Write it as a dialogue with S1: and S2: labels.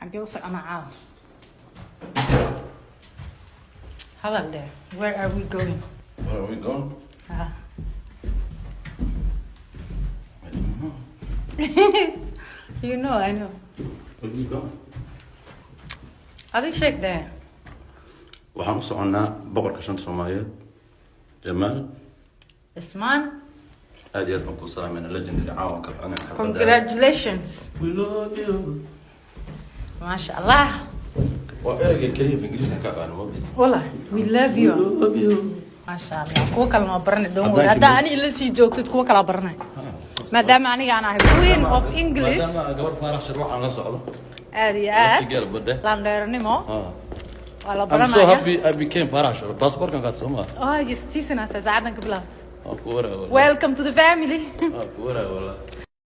S1: Xaggee u soconaa caawa? Hadal dee. Where are we going?
S2: Where are we going?
S1: Ah.
S2: I don't know.
S1: You know, I know.
S2: Where are we going?
S1: Adig sheeg dee.
S2: Waxaan u soconnaa boqorka shanta Soomaaliyeed, Jamaal
S1: Ismaan.
S2: Aad iyo aad baan ku salaamayna, legendary. Caawa ka bixinayna xafladda.
S1: Congratulations.
S2: We love you.
S1: Maasha Allah.
S2: Waa ereyga keliya af Ingiriiska ka aqaano, mogta.
S1: Wallah, we love you.
S2: We love you.
S1: Maasha Allah, kuwa kale ma baranay. Don't worry.
S2: Haddaan
S1: Haddaa ani ila sii joogtid, kuwa kalaa baranay, maadaama aniga aan ahay queen of English.
S2: Maadaama gabar Faarax Shirwac aan la socdo.
S1: Aad iyo aad.
S2: Geel badhe.
S1: Landheernimo waa la
S2: I'm so
S1: baranaya.
S2: happy I became Faarax Shirwac. Passportkan qaad soo ma?
S1: Oh, yestiisana taa saacadan ka bilaabta.
S2: Waa ku waraa wallah.
S1: Welcome to the family.
S2: Waa ku waraa wallah.